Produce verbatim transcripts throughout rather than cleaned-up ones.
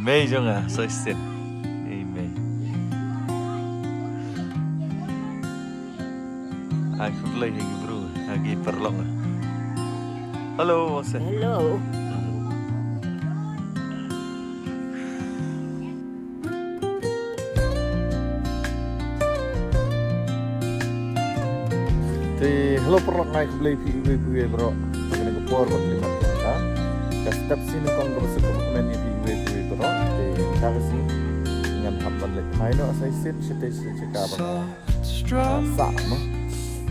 Mei jong nga, sa shisien. Ei mei. Ai khublei ha ki bru, ha ki paralok. Hello, Ose. Hello. Te hello paralok, ngai khublei phi iwei pa iwei baroh. Te kane ka por ba khlem ha ka step sien nyngkong kaba suk kaba kmen ïa phi iwei pa iwei baroh. Te mynta ka sngi ngan hap ban leit phai noh sa shisien shatei shatei jaka ba nga sah mo.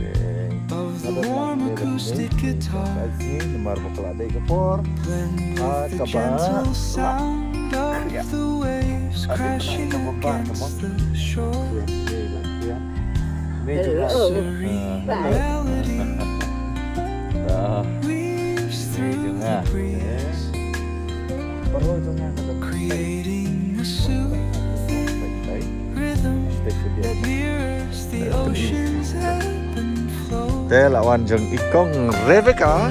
Te nga dang leit leit sa shisien namar ba ka la dei ka por ha kaba la khriat. Ka dei ka por kaba bha mo. Hello. Hello. Hello. Hello. Hello. Hello. Creating a soothing rhythm that mirrors the ocean's ebb and flow. Te la wan jong i kong Rebecca.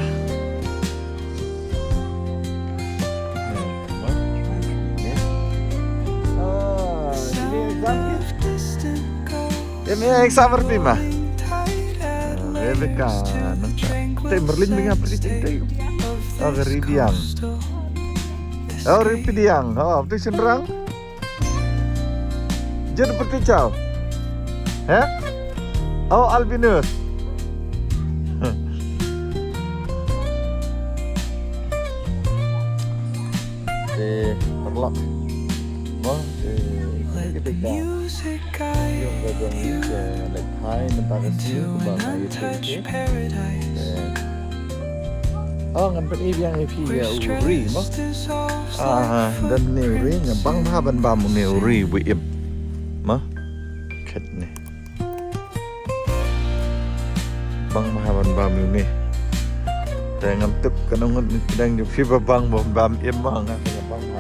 Em, em, ek sabar pi ma. Rebecca, no. Te merlin minga pergi cintai. Oh, gari biang. Oh, ripi diang. Oh, tu senrang. Jin peti chau. He? Oh, albinus. Te paralok. Mo, te kita kita. Yung gagawin ni ke lek hai mentang ke si ke bang ayu tu ke. Oh, ngan pynïaid biang ïa phi ïa u ri mo. Ah, don ne u ri nga bang bha ban bam ne u ri bu im. Mo. Khet ne. Bang bha ban bam ne. Te ngam tip ka nong ngut ni pdeng ju phi ba bang ban bam im ma nga bang bha.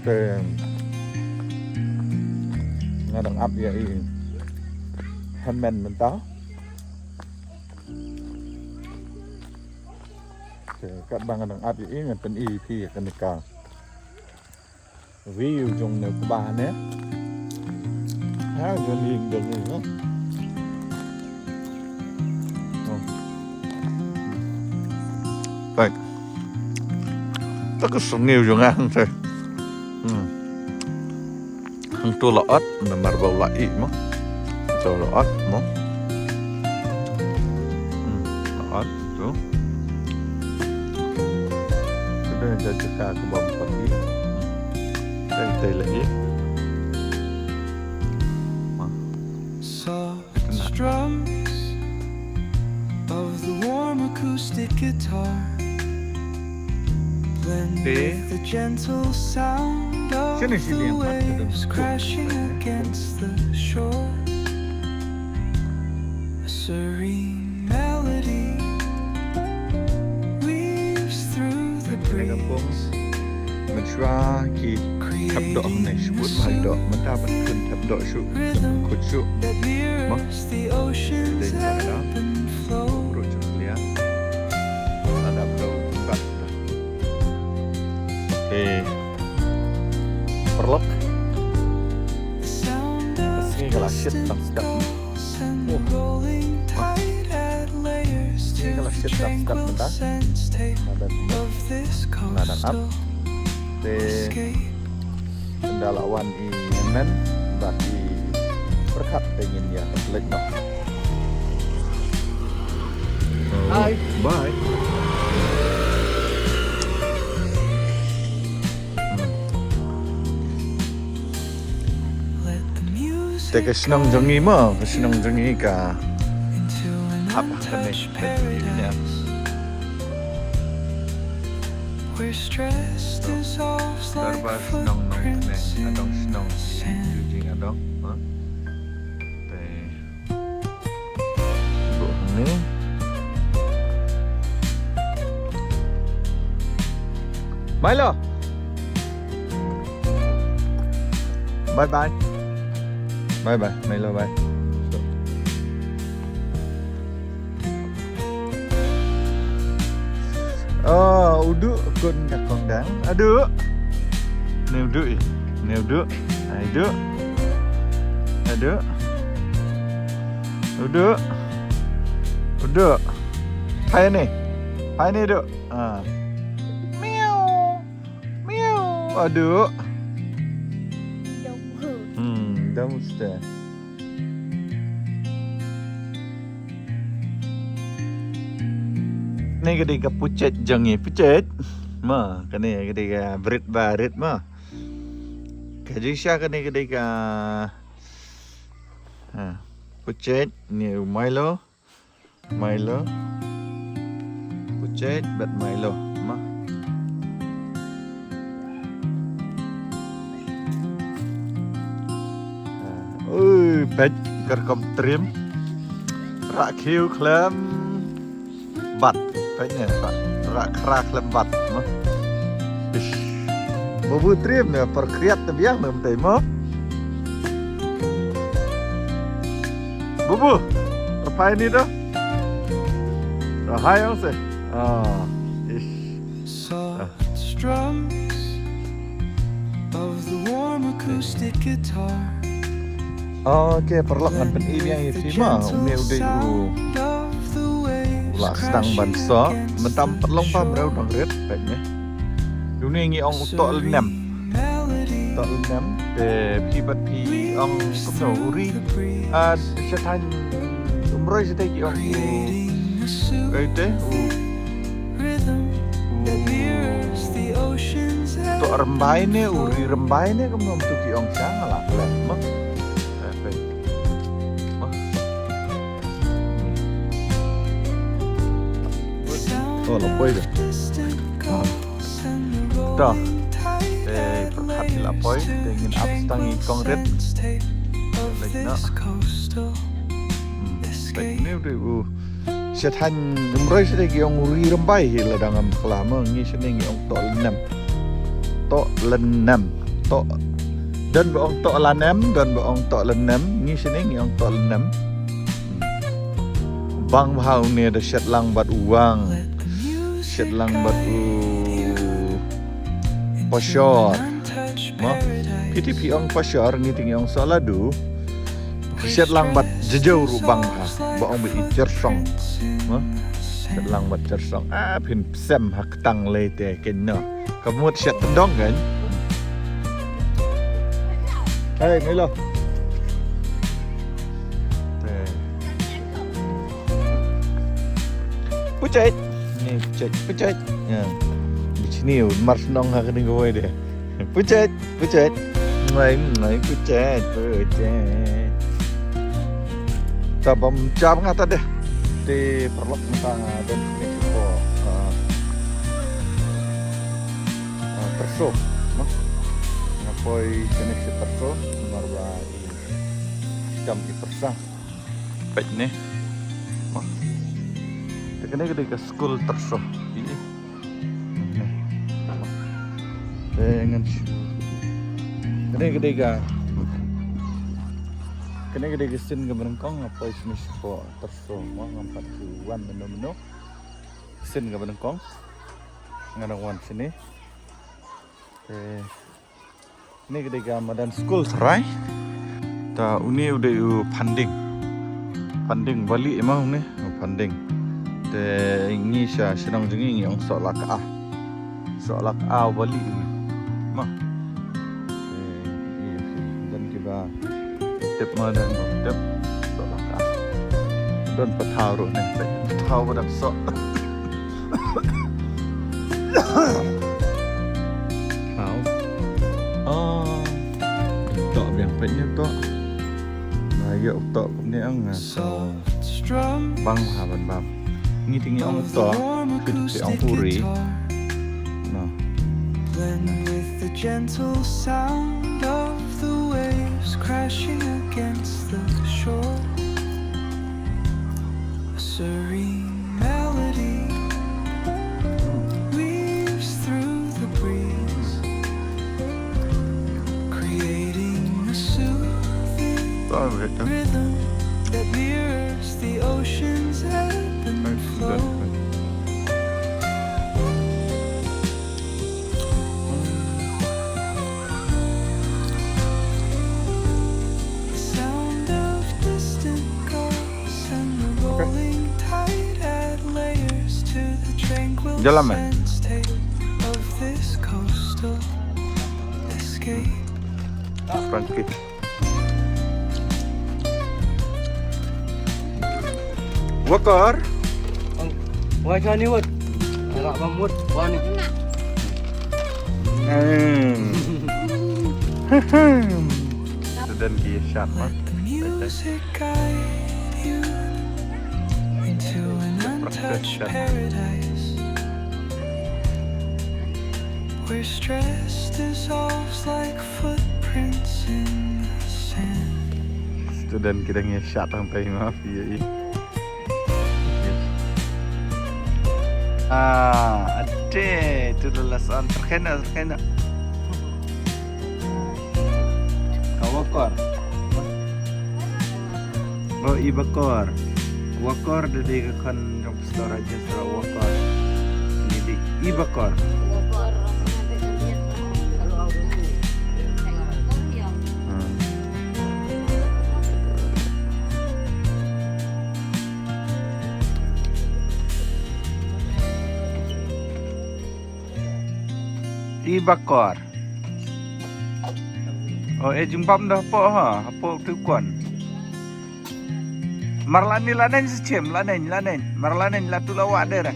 Te nga dang ap ïa i hynmen mynta. Te katba nga dang ap ïa i ngan pyni ïa phi ïa kane ka view jong ne kba ne. Ha jong ning jong ne. Bye. Ta ka sngew jong nga hangtai. Hmm. Hangto la ot namar ba u la ih mo. To la ot mo. Hmm, la ot to. Kita dah cakap ke bawah pagi. Kita lagi. Soft strums of the warm acoustic guitar blend with the gentle sound of the waves crashing against the shore. A serene melody weaves through the breeze. Mynshuwa ki thep doh hangne shu bud ma doh mynta ban khun thep doh shu khut shu ma. Dei ma da ruh jong lia. Ada bdo bat. Eh, paralok. Sngi ka la shit tang step. Sngi ka la shit tang step mynta. Nga dang ap. Te ynda la wan i hynmen bad i pyrkhat te ngin ïa leit noh. Bye. Bye. Te ka shnong jong ngi mo, ka shnong jong ngi ka hap Pynlong pynlong. Where stress dissolves like footprints in sand. Milo. Bye bye. Bye bye, Milo, bye. Oh, u Duh khun ka kong dang. A Duh. Ne u Duh i. Ne u Duh. Ai Duh. A Duh. U Duh. U Duh. Hai ne. Hai ne Duh. Ah. Miau. Miau, a Duh. Hmm, dam uste. Kane ka dei ka puchet jong ngi, puchet. Ma, kane ka dei ka brit ba rit ma. Ka jingshisha kane ka dei ka, ha, puchet, ne u Milo. Milo. Puchet bad Milo. Ma. Ui, peit ka rukom trim. Rah khiew khlem bat. Peit ne, rah, rah khra khlem bat. Ma. Ish. Bubu trim ne, por kriat te biang ne mtei mo. Bubu, raphai ni dah. Raphai ong se. Ah, ish. Soft strums of the warm acoustic guitar. Okay, paralok ngan pyni biang ïa phi ma, une u dei u la sdang ban soh, mynta pynlong ba mrew dang rit, peit ne. Une ngi ong u toh lynnem. Toh lynnem, te phi bad phi ong kumno u ri. Ah, sha thaiñ Umroi shatei ki ong u, ei te, u, u toh rymbai ne, u ri rymbai ne, kumno tu ki ong sha nga la klet ma. Eh, peit. Ma. Oh, la poi de. Ah. To. Te pyrkhat ki la poi, te ngin ap tang i kong rit. Leit noh. Hmm, peit ne u dei u. Sha thaiñ Umroi shatei ki ong u ri rymbai hi la dang am kla mo, ngi shane ngi ong toh lynnem. Toh lynnem. Toh. Don ba ong toh lynnem, don ba ong toh lynnem, ngi shane ngi ong toh lynnem. Hmm. Bang bha une da shet lang bad u wang. Shet lang bad u pashor. Mo? Phi te phi ong pashor, ngi te ngi ong soh ladu. Shet lang bad jajau ruh bang bha. Ba ong ba i jersong. Mo? Shet lang bad jersong. Ah, phin psem ha ktang lei te ken no. Ka mut shet tendong kan. Hey, Milo. Te. Puchet. Ni puchet, puchet. Ya. Di sini mar shnong ha kani kawai de. Puchet, puchet. Ngai, ngai, puchet, puchet. Ta bam jam nga ta deh. Te paralok mynta nga don sini ko. Ah. Ah, terso. Mo. Nga poi sini si terso. Mar ba i. Jam i persa. Peit ne. Ma. Te kane ka dei ka skul terso. Ï. Te ngan sh-, kane ka dei ka, kane ka dei ka sien kaba nyngkong, nga poi shane shapoh terso. Ma, ngam pat shu wan mynno mynno. Sien kaba nyngkong. Nga dang wan shane. Te Une ka dei ka madan skul tharai. Ta une u dei u Phanding. Phanding Valley ema une u Phanding. Te ngi sha shnong jong ngi ngi ong Sohlaka. Sohlaka Valley ma. Te ngi don kiba tip ma don tip Sohlaka. Don pathaw ruh ne, pathaw ba dang soh. Hau. Oh. Toh biang peit ne toh. Na ïoh toh kumne ang nga. Soft Bang ha ban bam. Ngi te ngi ong to, ki te ong huri. No. Blend with the gentle sound of the waves crashing against the shore. A serene melody weaves through the breeze, creating a soothing rhythm that mirrors the ocean's ebb and flow. The sound of distant gulls and the rolling tide add layers to the tranquil sense of this coastal escape. Wakor. Wai jani wat. Arak bamut wani. Student ki shat ma. Let the music guide you into an untouched paradise where stress dissolves like footprints in the sand. Student ki dang ïa shat tang tai ma phi ïa. Ah, ade tu la las on terkena terkena. Ka Wakor. Oh, i Bakor. Wakor da dei ka khon jong Pastor Rajesh Wakor. Ni dei i Bakor. I Bakor. Oh, e jingbam da hapoh ha, hapoh tu kon. Mar la ni la nen sichem, la nen, la nen. Mar la nen la tu la wa dera.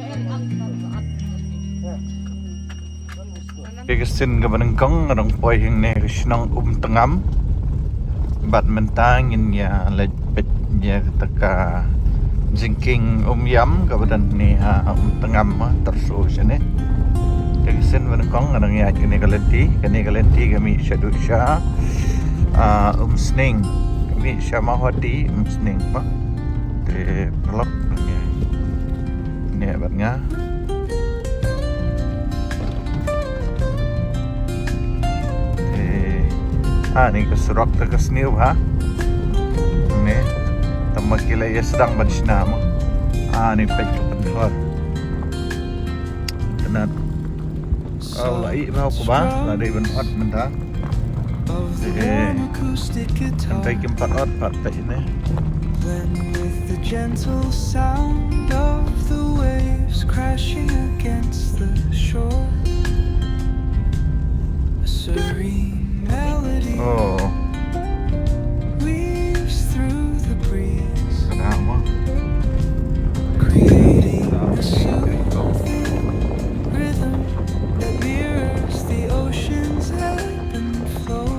Ka sien kaba nyngkong nga dang poi hangne ka shnong Umtngam. Bad mynta ngin ïa leit peit ïa kata ka jingkieng Umïam kaba don hangne ha Umtngam, ha Tyrso shane. Ka sien ba nyngkong nga dang ïaid kane ka lynti, kane ka lynti ka mih shaduh sha, ah, Umsning. Ka mih sha Mawhati, Umsning ma. Te paralok, ne bad nga. Eh, ah, ni ka surok te ka sniew ha. Ni tama ki la ïa sdang ban shna ma. Ah, ni peit ka pynthor. Tynat. Aw, la ih bha u kba, la dei ban ot mynta. Eh, mynta kim pat ot pat peit ne. Blend with the gentle sound of the waves crashing against the shore. A serene melody weaves through the breeze, creating a soothing rhythm that mirrors the ocean's ebb and flow.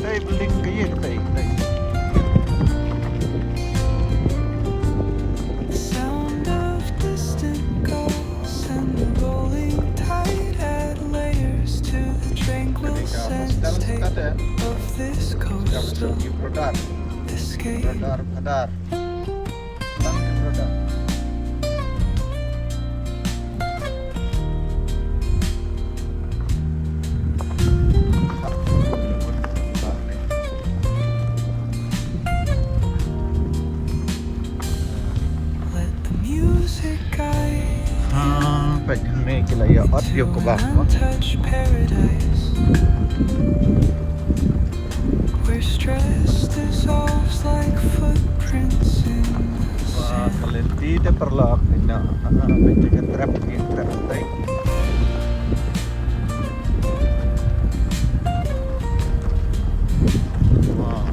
Hey, building ka ye, hey, hey. The sound of distant gulls and the rolling tide add layers to the tranquil sense of this coastal escape. Let the music guide you into an untouched paradise where stress dissolves like footprints in the sand. Ka lynti te paralok, ina, ah, peit ka trap, ka trap, peit. Wow.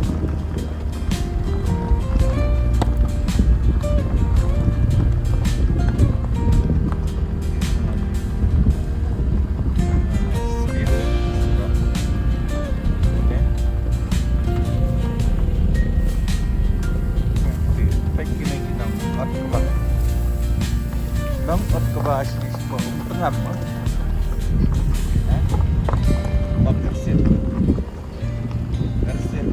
Ot kaba. Nong ot kaba shi shi ba um tengam, eh? Eh? Ba bersit. Bersit.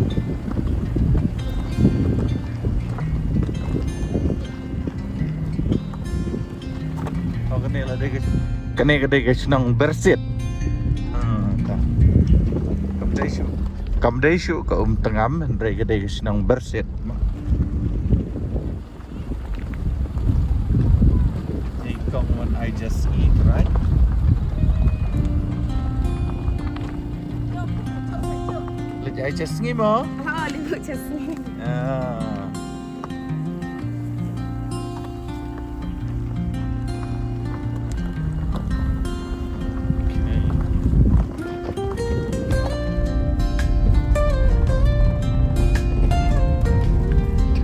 Oh, kane la dei ka, kane ka dei ka shnong Bersit. Ah, ka. Kam dei shuh, kam dei shuh ka um tengam, hynrei ka dei ka shnong Bersit. Hey, come on, I just eat, right? Like, I just eat mo? Ah, like, I just eat. Ah.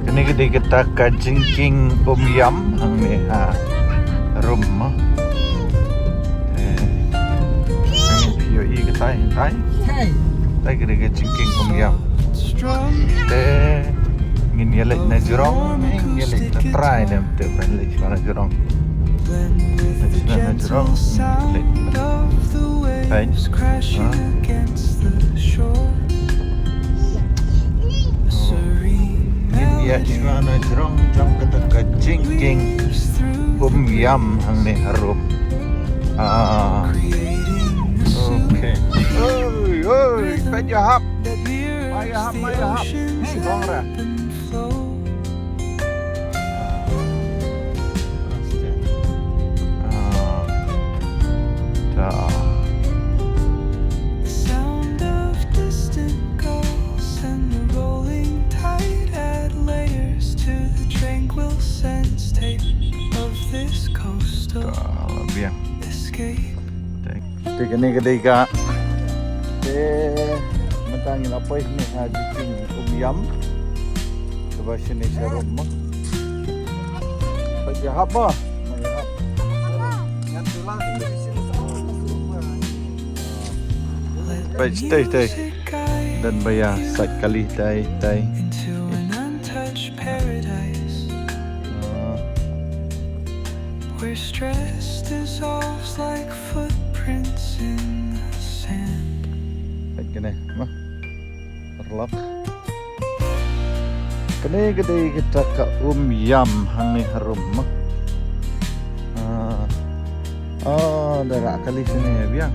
Kane ka dei kata ka jingkieng um ïam hangne ha rum mo. Eh, hangne phi ïohi katai, tai. Tai ka dei ka jingkieng um ïam. Te ngin ïaleit na jrong, ngin ïaleit na trai ne, te ban leit shuwa na jrong. Leit shuwa na jrong, leit na trai. Ha? Ngin ïaleit shuwa na jrong jong kata ka jingkieng um ïam hangne harum. Ah. Okay. Oi, oi, peit ïa hap. Mai hap, mai hap. Bong ra. Ah. Ta. The sound of distant gulls and the rolling tide add layers to the tranquil sandscape of this coastal Ta, la biang. Escape. Te kane ka dei ka. Te mynta ngin ïa poi ne ha jingkieng um ïam. Kaba shane sharum mo. Peit ïa hap mo. Peit tei tei. Don ba ïa sait kali tei tei. Into an untouched paradise. Ah. Where stress dissolves like footprints in the sand. Peit kane, ma. Paralok. Kane ka dei kata ka um ïam hangne harum, ma. Ah. Oh, da rah kali shane biang.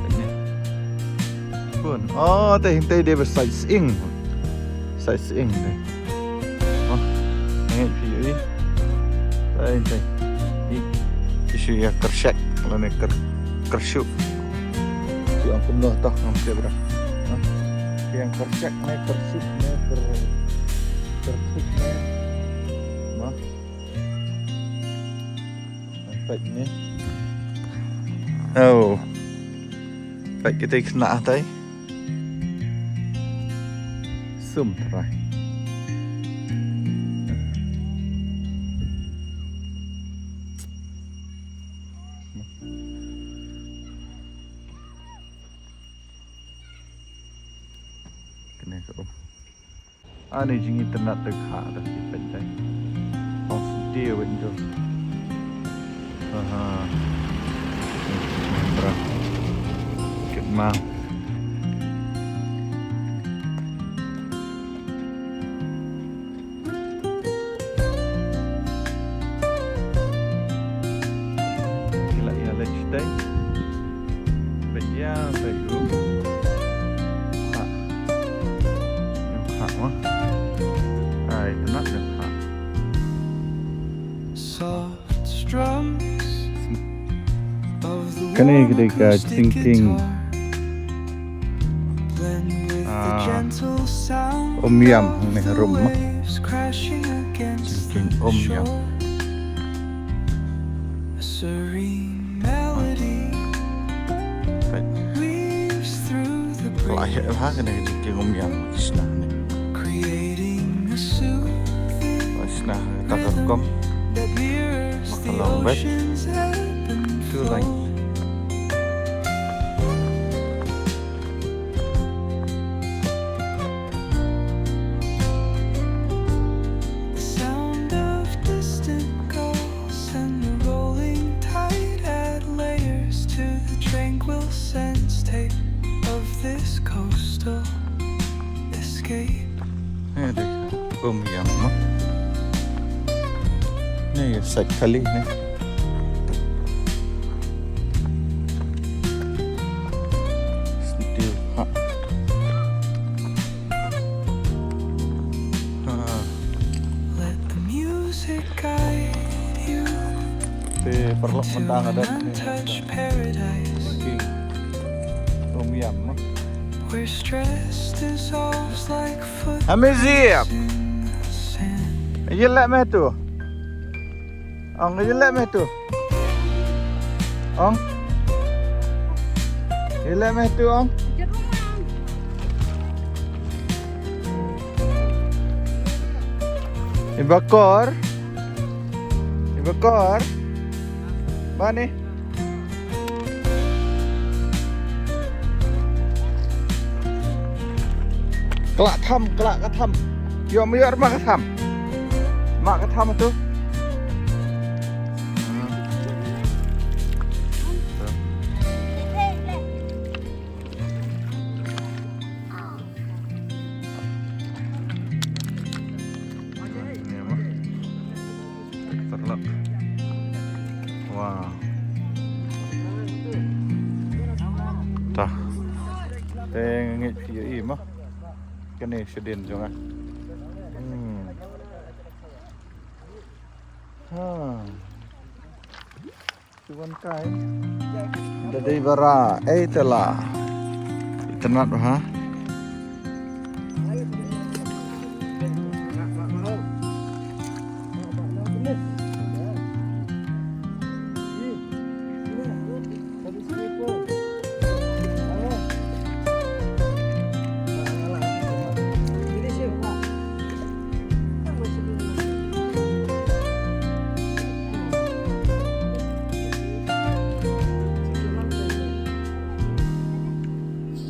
Kane. Bun. Oh, te hynrei dei ba sait sying. Sait sying dei. Oh, ngi phi ïohi. Ai, ai. Ï, phi shu ïa kyrshak lane kyr, kyrshuh. Phi ong kumno to ngam tip bra. Ha? Phi ong kyrshak ne kyrshuh ne kyr, kyrshuh ne. Ma. Peit ne. Oh. Peit kita khynnah tai. Sum trai. Kane ka um. Ani jingitynnat da kha da ki peit dai. Ong sdie wen jong. Aha. Bra. Kit ma. Ki la ïa leit shatei. Bad ïa bad rum. Ha. Ïa ha ma. Ai, tynnat ïa ha. Soft strums of the Kane warm ka dei ka acoustic jingkieng guitar. Ah, um ïam hangne harum ma. Jingkieng um ïam. Peit. Lah ïa ha kane ka jingkieng um ïam ki shna ne. Ba shna kata ka rukom. Ba ka long beit. Tu lai. Ni side kali ni. Still ha. Ha. Let the music guide you Te paralok mynta nga don untouched paradise. King. Tom Yam. Where stress dissolves like Amazing. Ye le me tu. Ong ye le me tu. Ong. Ye le me tu ong. Ibakor. Ibakor. Bani. Kla tham, kla ka tham. Yo me yor ma ka tham. Ma ka tham tu. Terlak. Wow. Tah. Te ngit phi i ma. Kane shadien jong nga. Hmm. Ha. Tuan kai. Da dei bara, eh, tela. Itanat ha.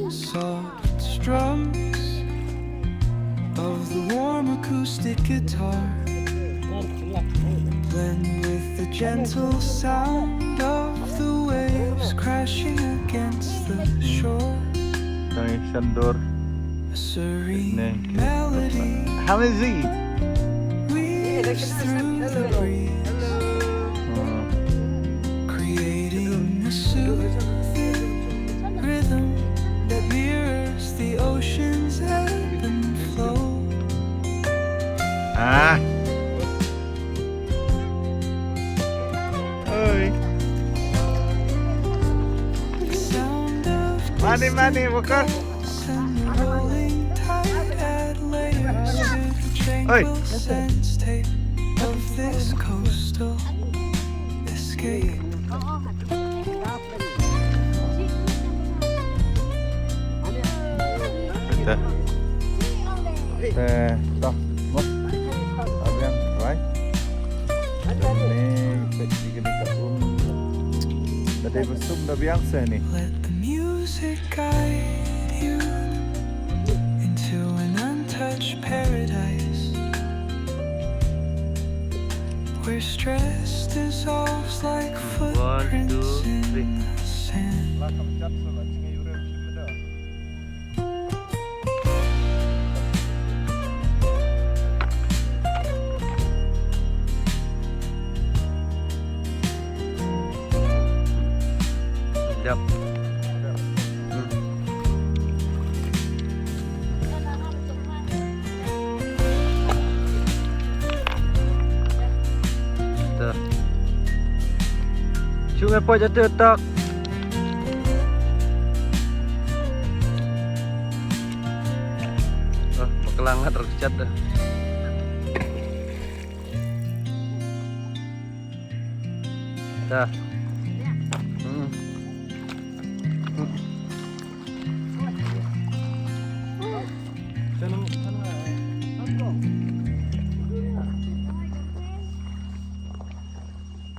Soft strums of the warm acoustic guitar blend with the gentle sound of the waves crashing against the shore. Tang shandur. A serene melody weaves through the breeze, creating a soothing rhythm that mirrors the ocean's ebb and flow. Ah. Oi. Mani, mani, buka. Oi. Te. Te, tah, mut. Abiang, bai. Ni, pek di kini ka um. Tadi besum da biang seh ni. Let the music guide you into an untouched paradise where stress dissolves like footprints in the sand. Yep. Hmm. Te. Shu ngai poi jatuh tak. Ah, bakla ngat rchat dah. Dah. Hmm.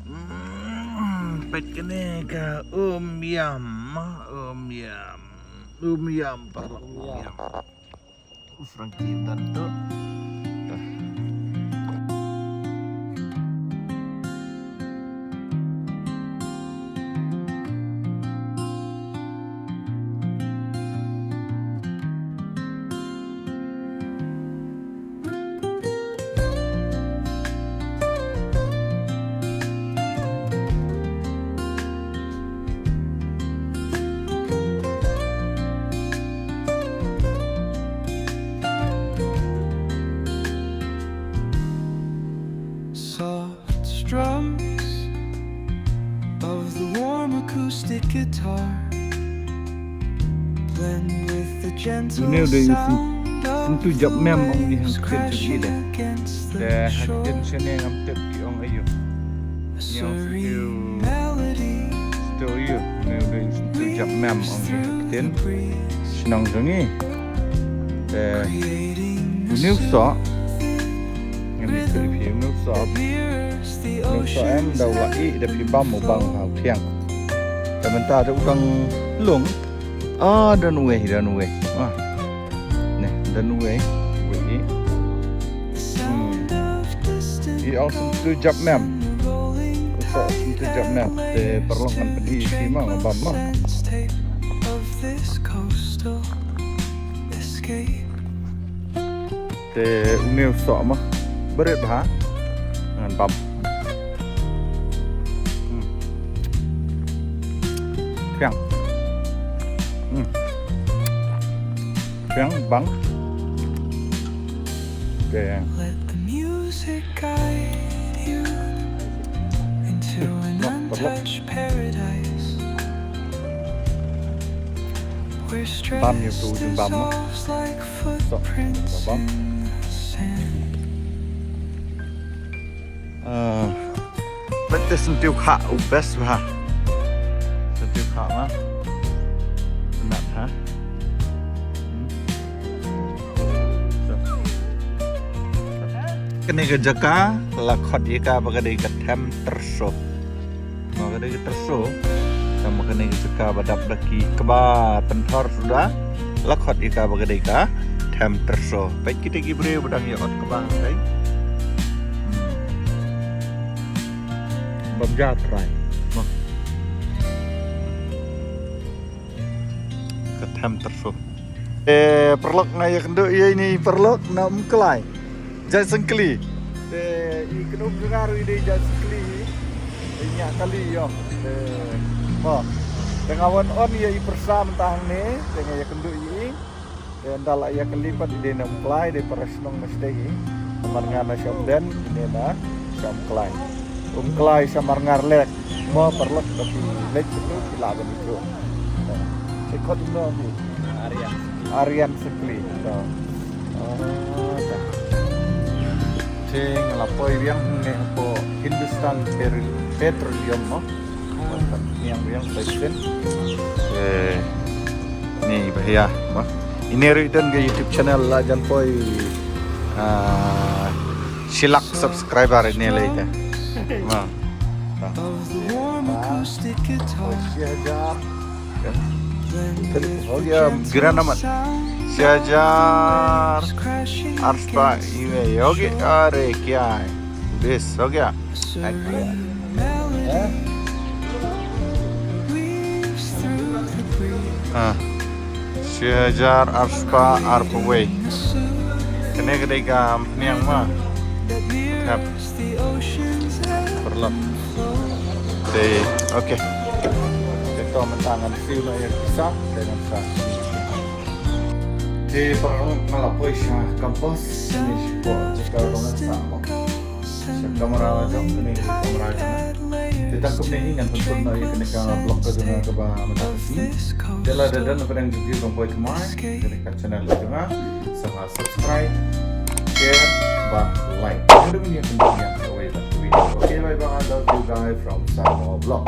Hmm, peit kane ka um yam, um yam, um yam, paralok, um yam. U Frankie u dang tu. Strums of the warm acoustic guitar blend with the gentle sound of the waves crashing against the shore. Te ha ktien shane ngam tip ki ong aïu. Ngi ong syntu, syntu aïu. Une u dei u syntu jop mem ong ha ktien shnong jong ngi. Te une u soh, ngam ïathuh ïa phi une u soh. Une u soh em, da u la ih da phi bam u bang ha u thiang. Te mynta te u dang lung. Ah, don uwei, don uwei. Ah. Neh, don uwei, uwei. Hmm. Ïa ong syntu jop mem. U soh syntu jop mem. Te paralok ngan pyni ïa phi ma nga bam ma. Te une u soh ma. Barit bha. Ngan bam. Hmm. Thiang. Hmm. Thiang bang. Thiang. Let the music guide you into an untouched paradise where stress dissolves like footprints in the sand. Ah, leit te syntiew khah u best bha. Syntiew khah ma. Nat ha. Hmm. Kane ka jaka la khot ïa ka ba ka dei ka Them Tyrso. Ba ka dei ka Tyrso. Tang ba kane ka jaka ba dap da ki kba pynthor suda la khot ïa ka ba ka dei ka Them Tyrso. Peit kita ki briew ba dang ïa ot kba kai. Hmm. Bam ja trai. Noh. Ka Them Tyrso. Eh, paralok nga ïa kynduh ïa ine i paralok na Umklai. Jait Syngkli. Te i kynum jong nga ruh i dei jait Syngkli. Te i ñiah kali ïoh. Te, mo. Te nga wan on ïa i pyrsa mynta hangne. Te nga ïa kynduh ïa i. Te ynda la ïa kylli pat i dei na Umklai, dei para shnong na shatei hi. Namar nga na Shamden, ine na Shamklai. Umklai Shamarngar Lek. Mo paralok ba ki leit shatei ki lah ban ïathuh. Te khot kumno phi? Aryan. Aryan Syngkli. To. Oh, ta. Te nga la poi biang hangne hapoh Hindustan Petro-, Petroleum mo. Niang biang station. Eh, ni bahaya, ma. Ine ruh i don ka YouTube channel la jan poi, ah, shi lak subscriber ine lei te. Ma. Ma. Shi hajar. Ho gaya, gira namat. Shi hajar arspah iwe. Ho gaya, are kya hai? Bes, ho gaya. Ah. Shi hajar arspah arphew wei. Kane ka dei ka niang ma. Hap. Paralok. Te, okay. Te to mynta ngan siew noh ïa pisa, te ngan sa. Te paralok nga la poi sha campus, ne sha pdeng jaka ba ngan sah mo. Sha kamra la jong, kane ka kamra jong nga. Te tang kumne hi ngan pynkut noh ïa kane ka vlog ka jong nga kaba mynta ka sngi. Te lada don na pdeng jong phi ba poi thymmai ïa kane ka channel ka jong nga, sa subscribe, share bad like. Ngin ïa pynbeit ïa kawei pat ka video. Okay, bye bye. Love you guys from Samo Vlog.